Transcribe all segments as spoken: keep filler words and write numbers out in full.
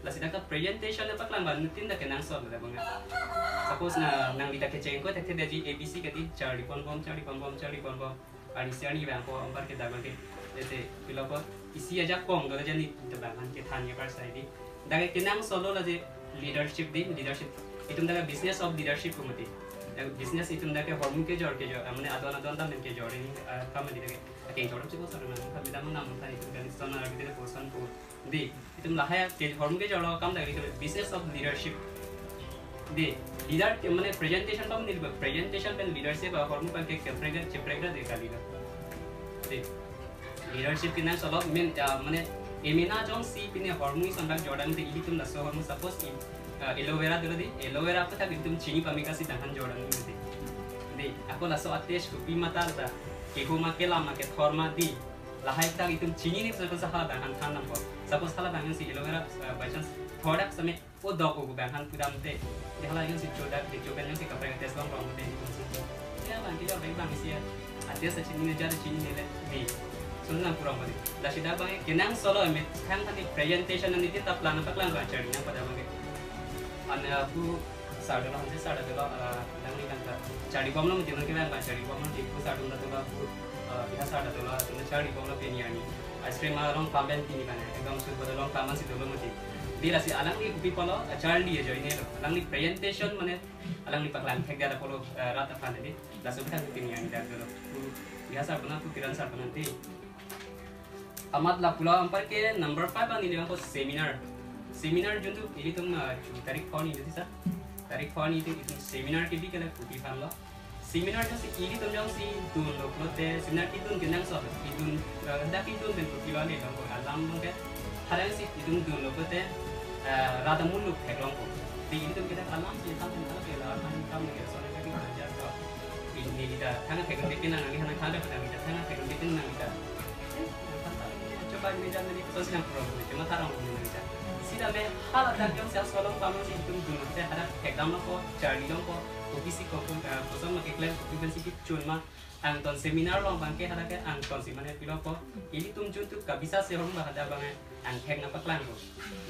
Lasi dak presentation na paklang abang nutin dak kenangsot lo dak bang. Suppose na nangli dak kecheng ko tek tek daji A B C kati charli ponbom, charli ponbom, charli ponbom. Arnisi arni abang ko anpar ke dak bang ke. Jete pilo ko isi ajakong do jani dak bang han kethan ya par sai di. Dak kenangsot lo la je leadership di, leadership. Itum dak business of leadership ko mati. Dak business itum dak ke hormu kejor kejor, ah, mane adon adon dam kejor ini, ah, kam di dak ke. Kejor sih ko sarang nam, kami dam nam tadi itum kali sana gitu ko san ko. Di, itum lahai ke hormu kejor lo kam dak ke business of leadership. Di, leader ke mane presentation pam ni presentation pen leadership a hormu pen ke keprek keprek de kali lo. Di, leadership kenangsot lo men, ah, mane emena jongsi pine hormu isan dak jordan te ilitum laso hormu suppose in, ah, aloe vera dolo di, aloe vera apa tak itum chini pamika si dak han jordan di. Di, ako laso ates kopi mata ta, kehoma kelama kethorma di. Lahai tak itum chini ni suppose hala dak han than nam ko. Suppose hala dak si aloe vera, ah, by chance thordak same o dok o bang han pudam te. Di hala yang si chodak di chokan yang si kaprek test long long te di kung si. Ya bang kejor bang bang si ya. Ates chini ne jar chini ne le di. So nang kurang bali. Lasi dak bang kenangsot lo me khang tadi presentation na nitin ta plan paklang bang charli nang pada bang. An, ah, pu sar dolo, hanse sar dolo, ah, nangli nang ta charli bomlo mati nang ke bang bang charli bomlo di pu sar dolo dolo pu, ah, biha sar dolo, pu charli bomlo peni ani. Ice cream along pam pen pini bang, ekdom sur bodo long pam si dolo mati. Di lasi alangli kopi pulo, ah, charli ajoine lo. Alangli presentation mane alangli paklang thek dia pulo, eh, rat aphan di. Laso kita pini ani dak dolo. Pu biha sar bana pu kiran sar bana di. Amat lapulo anpar ke number five ani le ko seminar. Seminar juntu ilitum, eh, chu tarik phone itu sa. Tarik phone itu itum seminar kebi ke la kopi aphan lo. Seminar jongsi ilitum jongsi dunlo pulote, seminar kedun kenangsot, kedun, eh, dak kedun pen kopi lo le dong ko alam bang ke. Harang si itum dunlo pulote, eh, rat amuluk theklong ko. Di ilitum ke dak alam si tham pen tham ke la, tham kam ke so na ke ajar ko. Ini kita, thang theklong bitin nang, ini thang theklong bitin nang, ini thang theklong bitin nang kita. Eh, coba ini jam ini, so si nang problem, cuma tharang problem ini jam. Sita me, hala dak jongsi asolong pamang si itum dunlo pulote, hala thekdam lo ko, charli long ko, kopi si ko, eh, koson ma keklem, kopi pen si kechun ma, angton seminar along bang ke hala ke angton si mane pilo ko, ilitum juntu kabisa se hom ba hada bang angthek nangpaklang ko.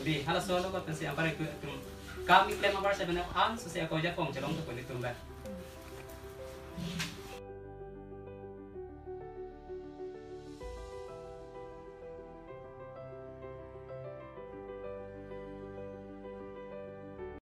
Di, hala solo ko pensi anpar itum kami klem anpar se bana an so se ako ajakong chelong to ko ilitum ba.